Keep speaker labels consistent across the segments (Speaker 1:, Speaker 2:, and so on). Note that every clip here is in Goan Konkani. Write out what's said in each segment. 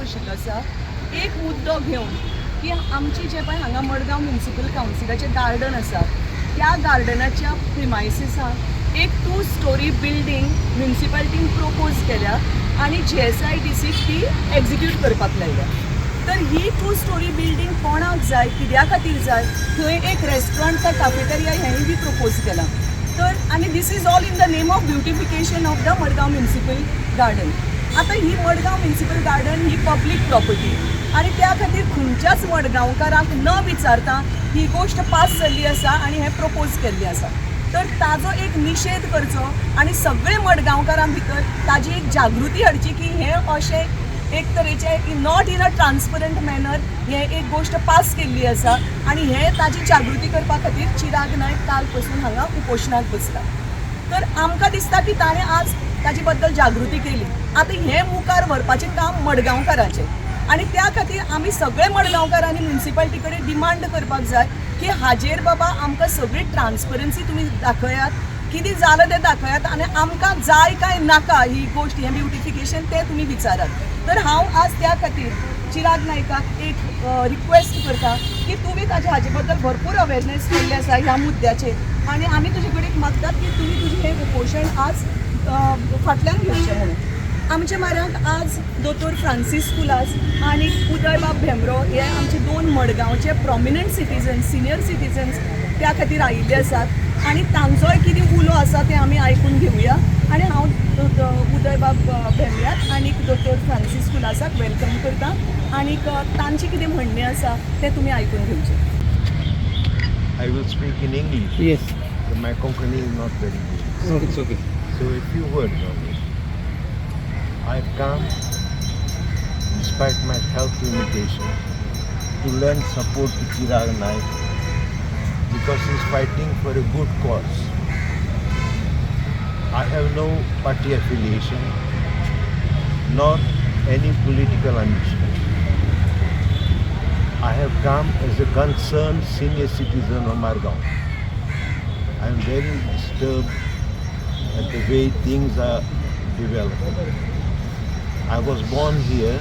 Speaker 1: बशिल्लो आसा एक मुद्दो घेवन की आमची जे पळय हांगा मडगांव म्युनिसिपल कावन्सिलाचें गार्डन आसा, त्या गार्डनाच्या प्रिमायसिसान एक 2 स्टोरी बिल्डींग म्युनिसिपालिटीन प्रोपोज केल्या आनी GSIDC ती एक्झिक्यूट करपाक लायल्या. तर ही 2 स्टोरी बिल्डींग कोणाक जाय, कित्या खातीर जाय, थंय एक रेस्टॉरंट काय काफेटेरिया हेंय बी प्रोपोज केलां. तर आनी this is all in the name of beautification of the Madgaon municipal garden. आतां ही मडगांव म्युनिसिपल गार्डन ही पब्लीक प्रॉपर्टी आनी त्या खातीर खंयच्याच मडगांवकारांक न विचारता ही गोश्ट पास जाल्ली आसा आनी हें प्रपोज केल्लें आसा. तर ताजो एक निशेध करचो आनी सगळे मडगांवकारां भितर ताजी एक जागृती हाडची की हें अशें एक तरेचें not in a transparent manner हें एक गोश्ट पास केल्ली आसा आनी हें ताजी जागृती करपा खातीर चिराग नायक काल पसून हांगा उपोशणाक बसला. तर आमकां दिसता की ताणें आज ताजे बद्दल जागृती केली. आतां हें मुखार व्हरपाचें काम मडगांवकाराचें आनी त्या खातीर आमी सगळे मडगांवकारांनी म्युनिसिपालिटी कडेन डिमांड करपाक जाय की हाजेर बाबा आमकां सगळी ट्रान्सपरन्सी तुमी दाखयात, कितें जालां तें दाखयात आनी आमकां जाय काय नाका ही गोश्ट, हें ब्युटिफिकेशन तें तुमी विचारात. तर हांव आज त्या खातीर चिराग नायकाक एक रिक्वेस्ट करता की तुमी ताजे हाजे बद्दल भरपूर अवेरनेस केल्लें आसा ह्या मुद्द्याचेर आनी आमी तुजे कडेन मागतात की तुमी तुजें हें उपोशण आज फाटल्यान घेवचें म्हणून. आमच्या मार्गाक आज दोतोर फ्रांसीस कुलास आनी उदयबाब भेंब्रो हे आमचे 2 मडगांवचे प्रॉमिनंट सिटीजन्स, सिनियर सिटीजन्स त्या खातीर आयिल्ले आसात आनी तांचोय कितें उलो आसा तें आमी आयकून घेवया. आनी हांव उदयबाब भेंब्र्याक आनी दोतोर फ्रांसीस कुलासाक welcome करता आनी तांचें कितें म्हणणें आसा तें तुमी आयकून घेवचें.
Speaker 2: I will speak in English.
Speaker 3: Yes.
Speaker 2: My Konkani is not very good.
Speaker 3: It's okay.
Speaker 2: So a few words only. I've come, despite my health limitations, to lend support to Chirag Naik because he's fighting for a good cause. I have no party affiliation, nor any political ambition. I have come as a concerned senior citizen of Margao. I am very disturbed at the way things are developing. I was born here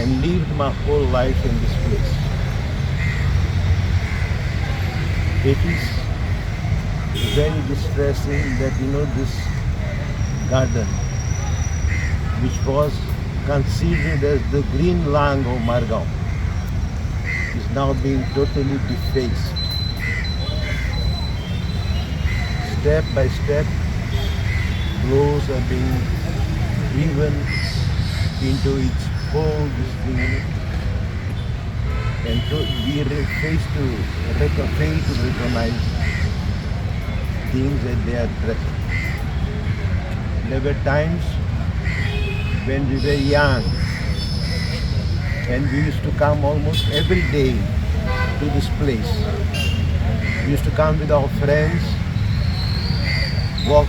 Speaker 2: and lived my whole life in this place. It is very distressing that this garden, which was considered as the green lung of Margao, is now being totally defaced. Step by step, blows are being driven into its whole this thing, and to we fail to recognize things that they are present. There were times when we were young and we used to come almost every day to this place. We used to come with our friends, walk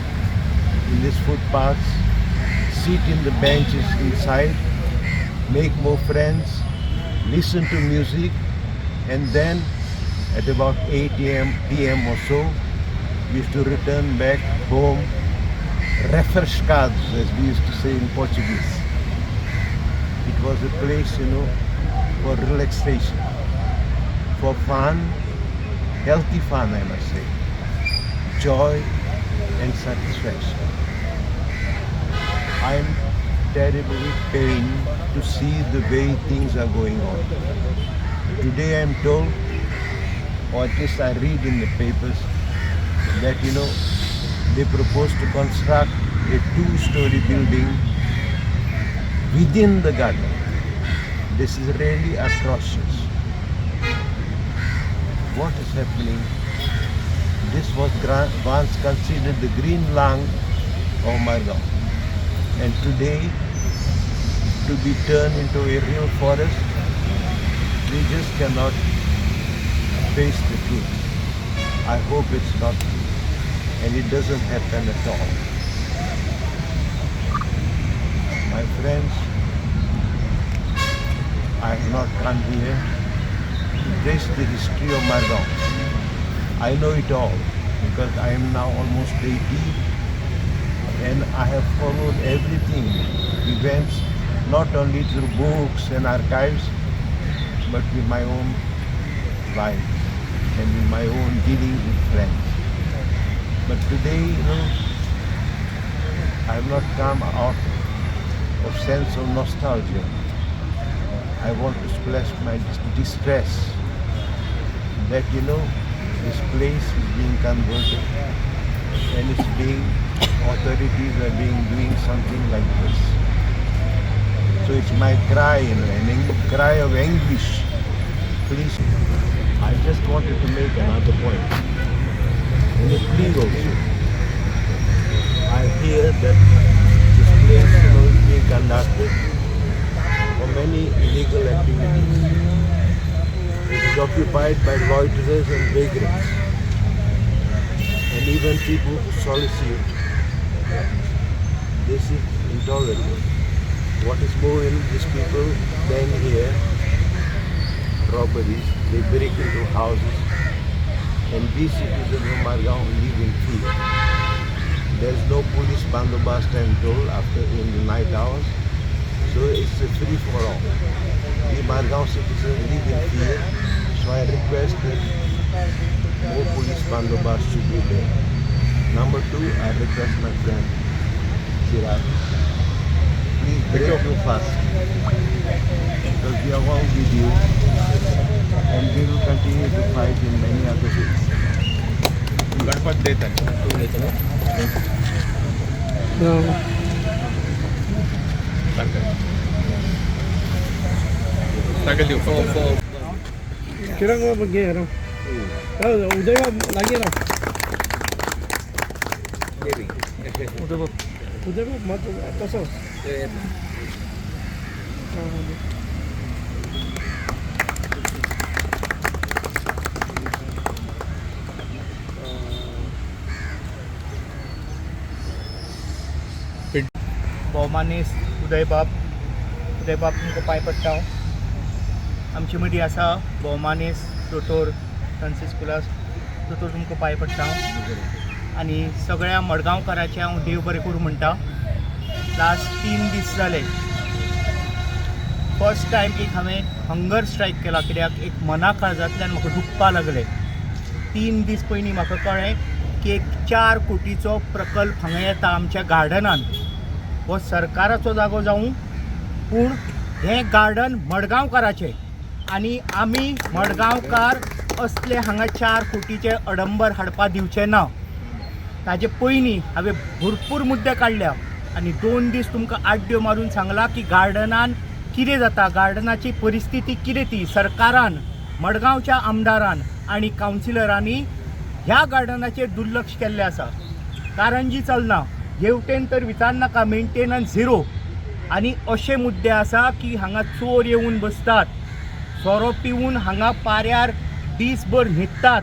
Speaker 2: in these footpaths, sit in the benches inside, make more friends, listen to music, and then at about 8 p.m. or so, we used to return back home refrescados, as we used to say in Portuguese. It was a place, for relaxation, for fun, healthy fun, I must say, joy and satisfaction. I am terribly pained to see the way things are going on. Today I am told, or at least I read in the papers, that they propose to construct a 2-story building within the garden. This is really atrocious. What is happening? This was once considered the green lung of Margao, and today to be turned into a real forest, we just cannot face the truth. I hope it's not true, and it doesn't happen at all. My friends, I have not come here to trace the history of Margao. I know it all because I am now almost 80 and I have followed everything, events Not only through books and archives, but with my own life and with my own dealings with friends. But today, I have not come out of sense of nostalgia. I want to express my distress that this place is being converted and it's being authorities are being doing something like this. So it's my cry, an cry of anguish. Please, I just wanted to make another point. And a plea also. I hear that this place is being conducted for many illegal activities. It is occupied by loiterers and vagrants, and even people who solicit. This is intolerable. What is more, in these people then here, robberies, they break into houses, and we citizens of Margao live in fear. There is no police bandobast, I'm told, after in the night hours. So it's a free for all. We Margao citizens live in fear, so I request that more police bandobast should be there. Number two, I request my friend Chirag, please break your fast, because we are all with you and we will continue to fight in many other ways.
Speaker 3: Ganpat देता. ताका दिवपाक.
Speaker 4: चिराग बाब घे राव, उदय बाब लागीं राव. उदय बाब मात तसोच.
Speaker 5: भोवमानेस्त उदयबाब, उदयबाब, तुमकां पांय पडटा हांव. आमचे मदीं आसा भोवमानेस्त दोतोर फ्रांसीस कुलास. दोतोर, तुमकां पांय पडटा हांव आनी सगळ्या मडगांवकाराचें हांव देव बरें करूं म्हणटा. लास्ट 3 दीस जाले, फर्स्ट टायम एक हांवें हंगर स्ट्रायक केला, कित्याक एक मना काळजांतल्यान म्हाका दुखपा लागलें. 3 दीस पयलीं म्हाका कळ्ळें की एक 4 कोटीचो प्रकल्प हांगा येता आमच्या गार्डनान. हो सरकाराचो जागो जावं, पूण हें गार्डन मडगांवकाराचें आनी आमी मडगांवकार असले हांगा 4 कोटीचे अडंबर हाडपा दिवचे ना. ताजे पयलीं हांवें भरपूर मुद्दे काडल्या आनी 2 दीस तुमकां आड्ड्यो मारून सांगलां की गार्डनान कितें जाता, गार्डनाची परिस्थिती कितें ती. सरकारान, मडगांवच्या आमदारान आनी कावन्सिलरांनी ह्या गार्डनाचेर दुर्लक्ष केल्लें आसा. कारंजी चलना, हेवटेन तर विचारनाका, मेंटेनन्स झिरो. आनी अशे मुद्दे आसा की हांगा चोर येवन बसतात, सोरो पिवन हांगा पाऱ्यार दीसभर न्हिदतात.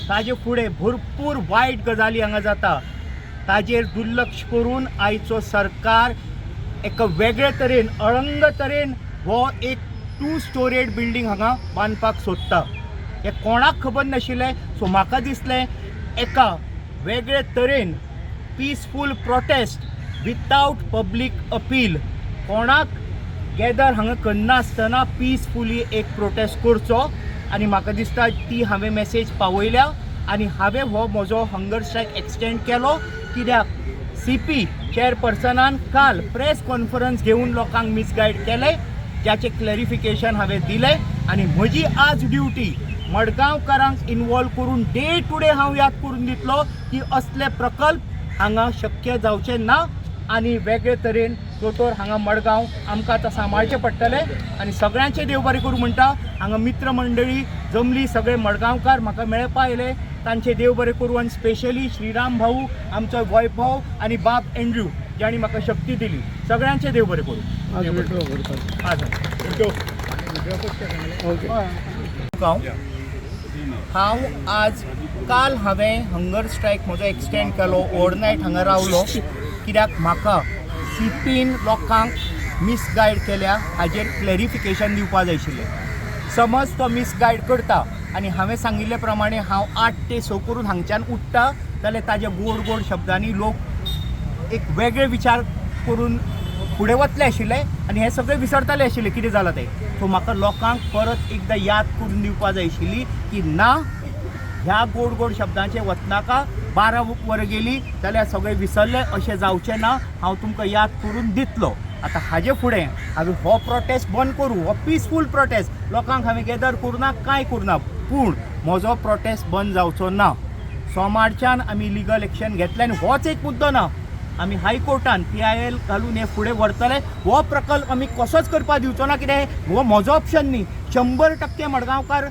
Speaker 5: ताजे फुडें भरपूर वायट गजाली हांगा जाता. ताजेर दुर्लक्ष करून आयचो सरकार एका वेगळे तरेन, अळंग तरेन हो एक 2 स्टोरेड बिल्डींग हांगा बांदपाक सोदता. हें कोणाक खबर नाशिल्लें. सो म्हाका दिसलें एका वेगळे तरेन peaceful protest without public appeal, कोणाक गॅदर हांगा करनासतना पिसफुली एक प्रोटेस्ट करचो. आनी म्हाका दिसता ती हांवें मॅसेज पावयल्या आनी हांवें हो म्हजो हंगर स्ट्रायक एक्सटेंड केलो, कित्याक सी पी चेअरपर्सनान काल प्रेस कॉन्फरन्स घेवन लोकांक मिसगायड केलें, ज्याचें क्लॅरिफिकेशन हांवें दिलें. आनी म्हजी आज ड्युटी मडगांवकारांक इनवॉल्व करून डे टू डे हांव याद करून दितलो की असले प्रकल्प हांगा शक्य जावचे ना आनी वेगळे तरेन दोतोर हांगा मडगांव आमकां आतां सांबाळचें पडटलें. आनी सगळ्यांचें देव बरें करूं म्हणटा. हांगा मित्रमंडळी जमली, सगळे मडगांवकार म्हाका मेळपा आयले, तांचें देव बरें करूं. आनी स्पेशली श्रीराम भाऊ, आमचो वैभव आनी बाब एंड्रू, जांणी म्हाका शक्ती दिली. सगळ्यांचें देव बरें करूं.
Speaker 4: आज विड्रॉ करता.
Speaker 5: आज
Speaker 4: ओके.
Speaker 5: हांव हांव आज काल हांवें हंगर स्ट्रायक म्हजो एक्सटेंड केलो, ओवरनायट हांगा रावलो, कित्याक म्हाका सी पीन लोकांक मिसगायड केल्या हाजेर क्लॅरिफिकेशन दिवपा जाय आशिल्लें. समज तो मिसगायड करता आनी हांवें सांगिल्ले प्रमाणे हांव 8 ते 6 करून हांगच्यान उठ्ठा जाल्यार ताजे गोड गोड शब्दांनी लोक एक वेगळे विचार करून फुडें वतले आशिल्ले आनी हें सगळें विसरतले आशिल्ले कितें जालां तें. सो म्हाका लोकांक परत एकदां याद करून दिवपा जाय आशिल्ली की ना, ह्या गोड गोड शब्दांचेर वचनाका. 12 वरां गेली जाल्यार सगळें विसरलें अशें जावचें ना. हांव तुमकां याद करून दितलो. आतां हाजे फुडें हांवें हो प्रोटेस्ट बंद करूं, हो पिसफूल प्रोटेस्ट, लोकांक हांवें गॅदर करूं ना, कांय करूं ना, पूण म्हजो प्रोटेस्ट बंद जावचो ना. सोमारच्यान आमी लिगल एक्शन घेतलें आनी होच एक मुद्दो ना, आमी हायकोर्टान PIL घालून हे फुडें व्हरतले. हो प्रकल्प आमी कसोच करपाक दिवचो ना. कितें हो म्हजो ऑप्शन न्ही, 100% मडगांवकार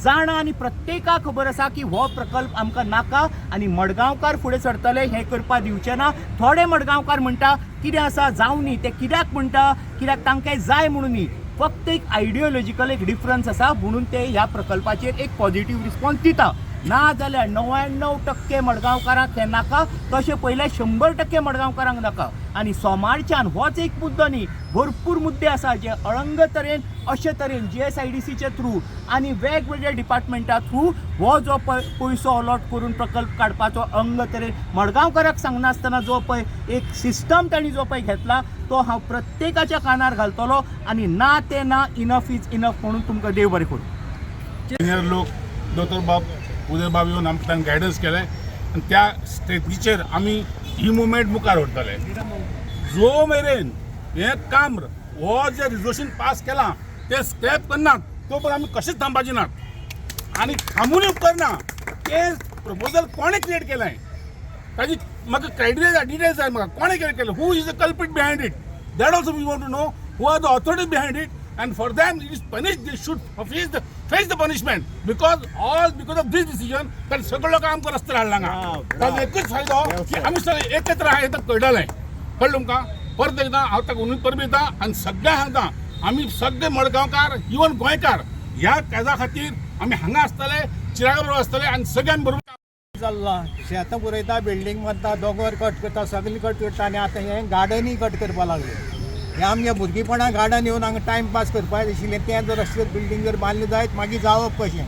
Speaker 5: जाणा आनी प्रत्येकाक खबर आसा की हो प्रकल्प आमकां नाका आनी मडगांवकार फुडें सरतले, हें करपाक दिवचे ना. थोडे मडगांवकार म्हणटा कितें आसा जावं न्ही, ते कित्याक म्हणटा, कित्याक तांकां जाय म्हणून न्ही, फक्त एक आयडियोलॉजिकल एक डिफरन्स आसा म्हणून ते ह्या प्रकल्पाचेर एक पॉझिटीव रिस्पॉन्स दिता. ना जाल्यार 99% मडगांवकारांक हें नाका, तशें पयलें 100% मडगांवकारांक नाका. आनी सोमारच्यान होच एक मुद्दो न्ही, भरपूर मुद्दे आसा जे अळंग तरेन अशे तरेन GSIDCचे थ्रू आनी वेगवेगळ्या डिपार्टमेंटा थ्रू हो जो पळय पयसो अलॉट करून प्रकल्प काडपाचो अंग तरेन मडगांवकाराक सांगनासतना जो पळय एक सिस्टम तांणी जो पळय घेतला तो हांव प्रत्येकाच्या कानार घालतलो. आनी ना ते ना, इनफ is enough म्हणून तुमकां देव बरें करूं.
Speaker 6: सिनियर लोक, दोतोर बाब, उदय बाब येवन आमकां तांकां गायडन्स केलें आनी त्या स्ट्रेंथीचेर आमी ही मुवमेंट मुखार व्हरतले. जो मेरेन हें काम हो जें रिजोल्युशन पास केलां तें स्क्रॅप करनात तो पर्यंत आमी कशेंच थांबपाचे नात आनी थांबूनय उपकारना. तें प्रपोजल कोणें क्रिएट केलें ताजी म्हाका क्रायटेरिया जाय, डिटेल्स जाय म्हाका. कोणें क्रिएट केलें, who is the culprit behind it, that also we want to know. Who are the authorities behind it, and for them it is punish, they should face the punishment, because all because of this decision कारण सगळे लोक आमकां रस्त्यार हाडला हांगा. ताजो एकूच फायदो की आमी सगळे एकत्र आहा हें ताका कळटलें. कळ्ळें तुमकां? परत एकदां हांव ताका उमेद परबीं दिता आनी सगळ्यांक सांगता, आमी सगळे मडगांवकार, इवन गोंयकार, ह्या काजा खातीर आमी हांगा आसतले, चिरागा बरोबर आसतले आनी सगळ्यां बरोबर.
Speaker 7: चल्लां, शेतां पुरयता, बिल्डींग बांदता, दोंगर कट करता, सगळें कट करता आनी आतां हें गार्डनूय कट करपा लागले. हें आमगे भुरगेपणा गार्डन येवन हांगा टायमपास करपाक आशिल्लें, तें जर अशें बिल्डींग जर बांदलें जायत मागीर जावप कशें?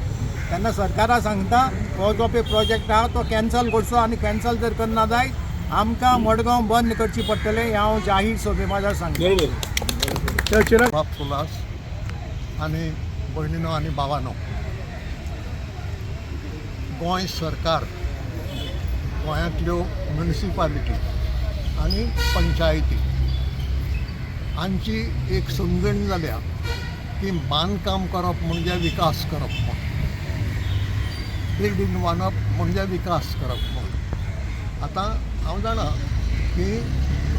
Speaker 7: तेन्ना सरकारा सांगता, हो जो पळय प्रोजेक्ट आहा तो कॅन्सल करचो आनी कॅन्सल जर करना जायत आमकां मडगांव बंद करची पडटलें, हें हांव जाहीर सभे माजार सांगता.
Speaker 4: चल चिराग.
Speaker 8: बाब सुलास आनी भयणीनो आनी भावानो, गोंय सरकार, गोंयांतल्यो म्युनिसिपालिटी आनी पंचायती हांची एक समजणी जाल्या की बांदकाम करप म्हणजे विकास करप म्हूण, बिल्डींग बांदप म्हणजे विकास करप म्हूण. आतां हांव जाणा की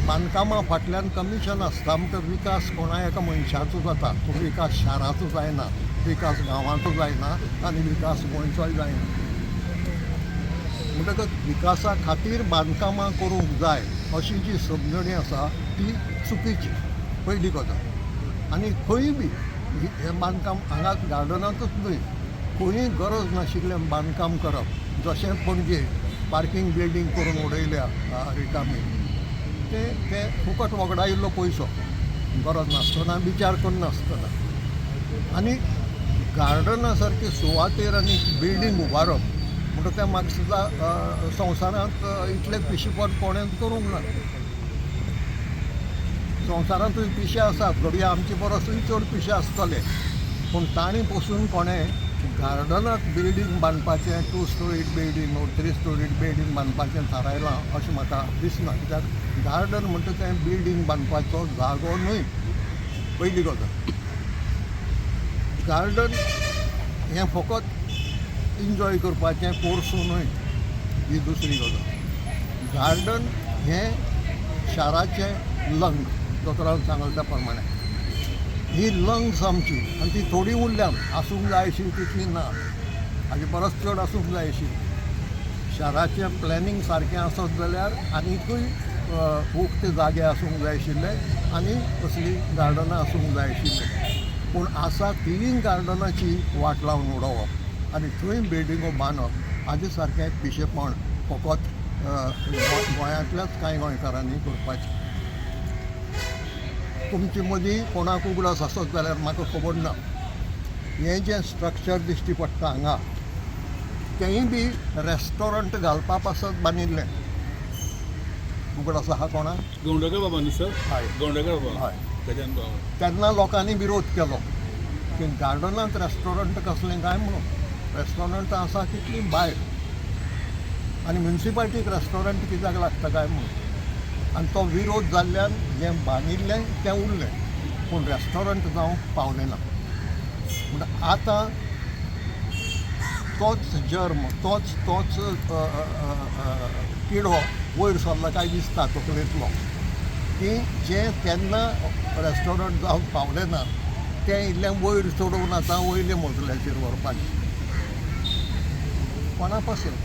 Speaker 8: बांदकामा फाटल्यान कमिशन आसता म्हणटकर विकास कोणा एका मनशाचो जाता, तो विकास शाराचो जायना, विकास गांवाचो जायना आनी विकास गोंयचोय जायना. म्हणटकच विकासा खातीर बांदकामां करूंक जाय अशी जी समजणी आसा ती चुकीची, पयली गजाल. आनी खंयूय बी हें बांदकाम हांगा गार्डनांतूच न्हय, खंयूय गरज नाशिल्लें बांदकाम करप, जशें पणजे पार्कींग बिल्डींग करून उडयल्या रिकामी, ते ते फुकट वगडायिल्लो पयसो, गरज नासतना, विचार करनासतना. आनी गार्डना सारके सुवातेर आनी बिल्डींग उबारप म्हणटा तें म्हाका सुद्दां संवसारांत इतलें पिशेपण कोणेंच करूंक ना. संवसारांतूय पिशे आसात, घडये आमचे परसूय चड पिशे आसतले, पूण तांणी पसून कोणें गार्डनाक बिल्डींग बांदपाचें, two storeyed building or three storeyed building बांदपाचें थारायलां अशें म्हाका दिसना. कित्याक गार्डन म्हणटा तें बिल्डींग बांदपाचो जागो न्हय, पयली गजाल. गार्डन हें फकत एन्जॉय करपाचें पोरसूं न्हय, ही दुसरी गजाल. गार्डन हें शाराचें लंग, दोतोरान सांगलां त्या प्रमाणे ही लंग्स आमची, आनी ती थोडी उरल्या, आसूंक जाय आशिल्ली तितली ना, हाजे परस चड आसूंक जाय आशिल्ली. शाराचें प्लॅनिंग सारकें आसत जाल्यार आनिकूय उक्ते जागे आसूंक जाय आशिल्ले आनी तसलीं गार्डनां आसूंक जाय आशिल्लीं. पूण आसा तिवूय गार्डनाची वाट लावन उडोवप आनी थंय बिल्डिंगो बांदप हाजे सारकें पिशेपण फकत गोंयांतल्याच कांय गोंयकारांनी करपाचें. तुमचे मदीं कोणाक उगडास आसत जाल्यार म्हाका खबर ना, हें जें स्ट्रक्चर दिश्टी पडटा हांगा तेंय बी रेस्टॉरंट घालपा पासत बांदिल्लें. उगडास आहा कोणाक?
Speaker 6: गवंडेकर बाबा न्ही सर?
Speaker 8: हय.
Speaker 6: गवंडेकर बाबा.
Speaker 8: हय.
Speaker 6: गजानन बाबा.
Speaker 8: तेन्ना लोकांनी विरोध केलो की गार्डनांत रेस्टॉरंट कसलें काय म्हणून. रेस्टॉरंट आसा तितलीं भायर आनी म्युनिसिपालिटीक रेस्टॉरंट कित्याक लागता काय म्हणून. आनी तो विरोध जाल्ल्यान जें बांदिल्लें तें उरलें, पूण रेस्टॉरंट जावंक पावलें ना. म्हण आतां तोच जर्म, तोच तोच किडो वयर सरला काय दिसता तकलेंतलो, की जें तेन्ना रेस्टॉरंट जावंक पावलें ना तें इल्लें वयर चडोवन आतां वयले मजल्याचेर व्हरपाचें कोणा पासून.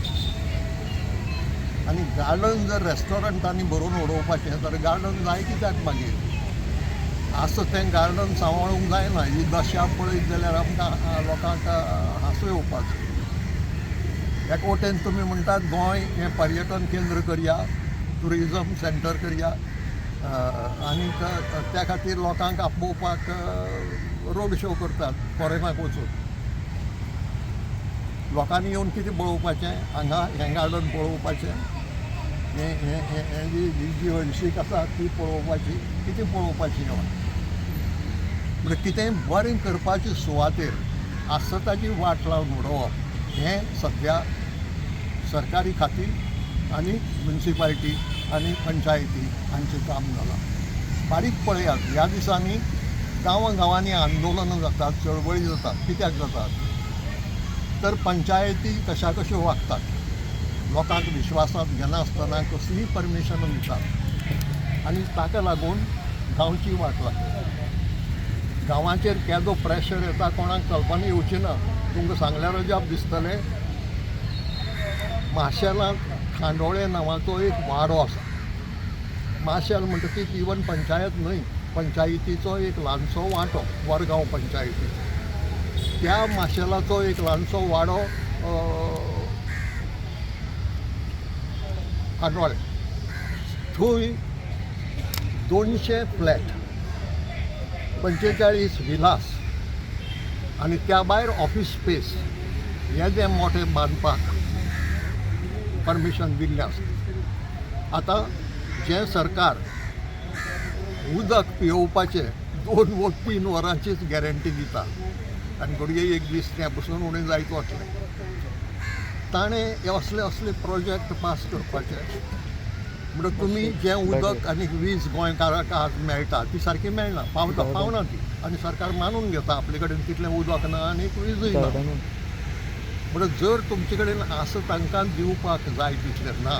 Speaker 8: आनी गार्डन जर रेस्टॉरंटांनी भरून उडोवपाचें जाल्यार गार्डन जाय कित्याक मागीर? आसा तें गार्डन सांबाळूंक जायना. ही दशा पळयत जाल्यार आमकां लोकांक हांसो येवपाचो. एका वटेन तुमी म्हणटात गोंय हें पर्यटन केंद्र करया, ट्युरिजम सेंटर करया, आनी त्या खातीर लोकांक आपोवपाक रोड शो करतात फॉरेनाक वचून. लोकांनी येवन कितें पळोवपाचें हांगा? हें गार्डन पळोवपाचें, हें हें हें जी जी हळशीक आसा ती पळोवपाची, कितें पळोवपाची येवन? म्हणल्यार कितेंय बरें करपाचे सुवातेर आसा ताची वाट लावन उडोवप हें सद्या सरकारी खातीं आनी म्युनिसिपालिटी आनी पंचायती हांचें काम जालां. बारीक पळयात, ह्या दिसांनी गांवां गांवांनी आंदोलनां जातात, चळवळी जातात. कित्याक जातात? तर पंचायती कशा कश्यो वागतात, लोकांक विश्वासांत घेनासतना कसलीय परमिशनां दितात आनी ताका लागून गांवची वाट लागता. गांवाचेर केदो प्रेशर येता कोणाक कल्पना येवची ना. तुमकां सांगल्यार अजाप दिसतलें, माशेलांत खांडोळें नांवाचो एक वाडो आसा. माशेल म्हणटकीच इवन पंचायत न्हय, पंचायतीचो एक ल्हानसो वांटो, वरगांव पंचायतीचो. त्या माशेलाचो एक ल्हानसो वाडो खांडोळें. थंय 200 फ्लॅट, 45 विलास आनी त्या भायर ऑफीस स्पेस हें जें मोठें बांदपाक परमिशन दिल्लें आसा. आतां जें सरकार उदक पियोवपाचें 2 वा 3 वरांचीच गॅरंटी दिता आनी घडये एक दीस तें पसून उणें जायत वतलें, ताणें हे असले असले प्रोजेक्ट पास करपाचे. म्हणटा तुमी जें उदक आनी वीज गोंयकारांक आज मेळटा ती सारकी मेळना, पावता पावना ती, आनी सरकार मानून घेता आपले कडेन तितलें उदक ना आनी विजूय ना. म्हणटा जर तुमचे कडेन आसा तांकां दिवपाक जाय तितलें ना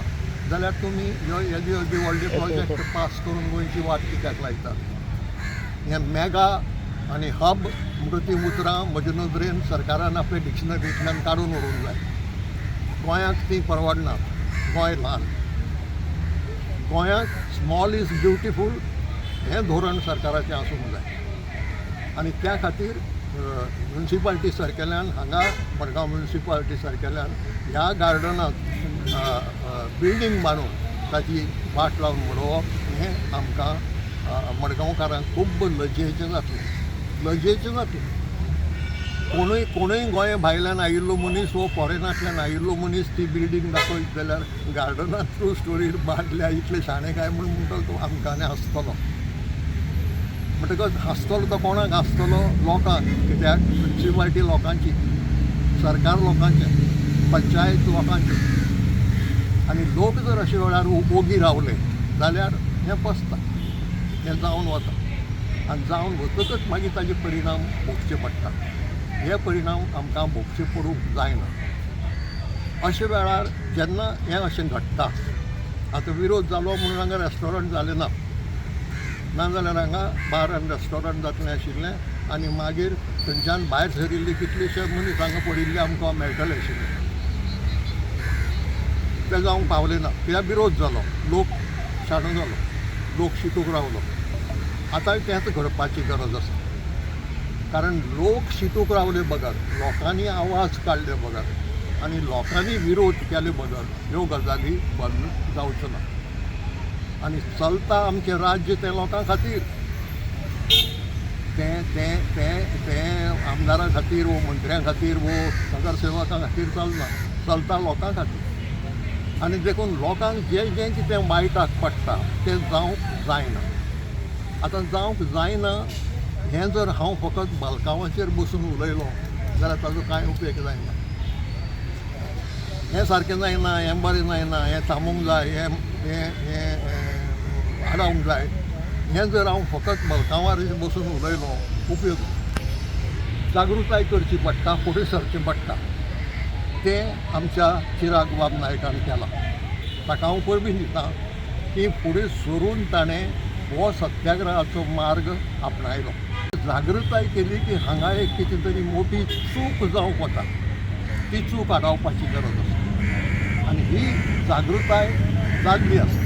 Speaker 8: जाल्यार तुमी ह्यो येदे येदे व्हडले प्रोजेक्ट पास करून गोंयची वाट कित्याक लायतात? हें मेगा आनी हब म्हणटा तीं उतरां म्हजे नदरेन सरकारान आपल्या डिक्शनरींतल्यान काडून उडोवंक जाय. गोंयांक तीं परवडनात. गोंय ल्हान, गोंयांक स्मॉल is beautiful हें धोरण सरकाराचें आसूंक जाय. आनी त्या खातीर म्युनिसिपालिटी सारकेल्यान हांगा मडगांव म्युनिसिपालिटी सारकेल्यान ह्या गार्डनांत बिल्डींग बांदून ताची वाट लावन उडोवप हें आमकां मडगांवकारांक खूब लजेचें जातलें, लजेचें जातलें. कोणूय कोणूय गोंय भायल्यान आयिल्लो मनीस वो फॉरेनांतल्यान आयिल्लो मनीस ती बिल्डींग दाखयत जाल्यार गार्डनांत 2 स्टोरी बांदल्या इतले शाणे काय म्हूण म्हणटलो तो आमकां आनी हांसतलो. म्हणटकच हांसतलो तो कोणाक हांसतलो? लोकांक. कित्याक म्युनिसिपालिटी लोकांची, सरकार लोकांचें, पंचायत लोकांचें. आनी लोक जर अशे वेळार ओगी रावले जाल्यार हें पसता, हें जावन वता आनी जावन वतकच मागीर ताजे परिणाम भोगचे पडटा. हे परिणाम आमकां भोगचे पडूंक जायना. अशे वेळार जेन्ना हें अशें घडटा, आतां विरोध जालो म्हणून हांगा रेस्टॉरंट जालें ना, नाजाल्यार हांगा बार आनी रेस्टॉरंट जातलें आशिल्लें आनी मागीर थंयच्यान भायर सरिल्ले कितलेशे मनीस हांगा पडिल्ले आमकां मेळटले आशिल्ले. ते जावंक पावले ना कित्याक विरोध जालो, लोक शाणो जालो, लोक शिकूंक रावलो. आतां तेंच घडपाची गरज आसा, कारण लोक शिकूंक रावले बगर, लोकांनी आवाज काडले बगर आनी लोकांनी विरोध केले बगर ह्यो गजाली बंद जावच्यो ना. आनी चलता आमचें राज्य तें लोकां खातीर, तें तें तें तें आमदारां खातीर वो मंत्र्यां खातीर वो नगरसेवकां खातीर चलना, चलता लोकां खातीर. आनी देखून लोकांक जें जें कितें वायटाक पडटा तें जावंक जायना. आतां जावंक जायना हें जर हांव फकत बालकांवाचेर बसून उलयलो जाल्यार ताजो कांय उपेग जायना. हें सारकें जायना, हें बरें जायना, हें थांबोवंक जाय, हें हें हें आडावंक जाय, हें जर हांव फकत बलकांवार बसून उलयलो उपयोग. जागृताय करची पडटा, फुडें सरचें पडटा. तें आमच्या चिराग बाब नायकान केलां. ताका हांव परबीं दितां की फुडें सरून ताणें हो सत्याग्रहाचो मार्ग आपणायलो. जागृताय केली की हांगा एक कितें तरी मोठी चूक जावंक वता, ती चूक आडावपाची गरज आसा. आनी ही जागृताय जाल्ली आसा,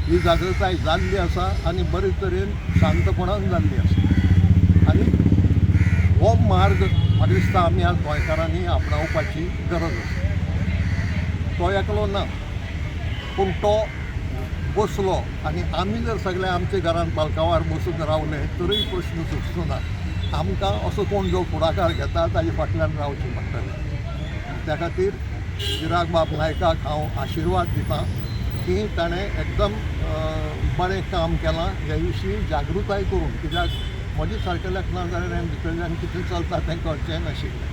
Speaker 8: ही जागृताय जाल्ली आसा आनी बरे तरेन शांतपणान जाल्ली आसा. आनी हो मार्ग म्हाका दिसता आमी आज गोंयकारांनी आपणावपाची गरज आसा. तो एकलो ना, पूण तो बसलो आनी आमी जर सगळे आमच्या घरांत बालकावार बसून रावले तरूय प्रश्न सुटचो ना. आमकां असो कोण जो फुडाकार घेता ताजे फाटल्यान रावचें पडटलें. त्या खातीर चिराग बाब नायकाक हांव आशिर्वाद दितां की ताणें एकदम बरें काम केलां हे विशीं जागृताय करून. कित्याक म्हजे सारकेल्याक ना जाल्यार भितरल्यान कितें चलता तें कळचें नाशिल्लें.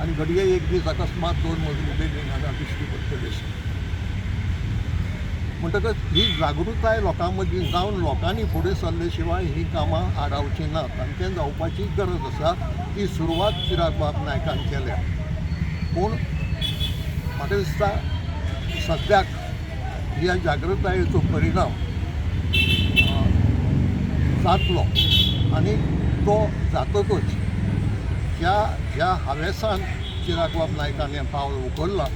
Speaker 8: आनी घडये एक दीस अकस्मात 2 मजली बिल्डींग हांगा दिश्टी पडटली. म्हणटकच ही जागृताय लोकां मदीं जावन लोकांनी फुडें सरले शिवाय हीं कामां आडावचीं नात आनी तें जावपाची गरज आसा. ती सुरवात चिराग बाब नायकान केल्या. पूण म्हाका दिसता सद्याक ह्या जागृतायेचो परिणाम जातलो आनी तो जातकच ज्या ज्या हावेसान चिराग बाब नायकान हें पावल उखल्लां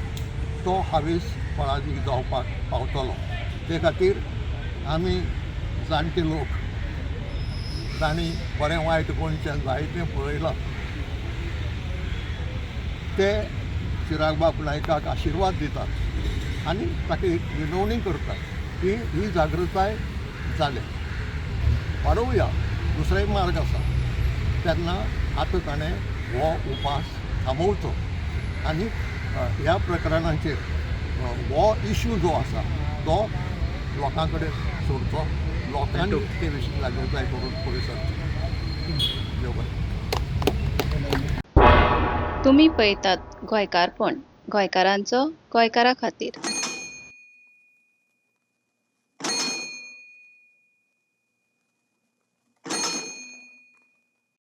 Speaker 8: तो हावेस फळादीक जावपाक पावतलो. ते खातीर आमी जाणटे लोक जांणी बरें वायट गोंयचें जायतें पळयलां ते चिराग बाब नायकाक आशिर्वाद दितात आनी ताका एक विनवणी करतात की ही जागृताय जाल्या, वाडोवया, दुसरोय मार्ग आसा. तेन्ना आतां ताणें हो उपास थांबोवचो आनी ह्या प्रकरणाचेर हो इशू जो आसा तो लोकां कडेन सोडचो, लोकांनी ते विशीं जागृताय करून फुडें सरचें. देव बरें.
Speaker 9: तुमी पळयतात गोंयकारपण, गोंयकारांचो गोंयकारा खातीर.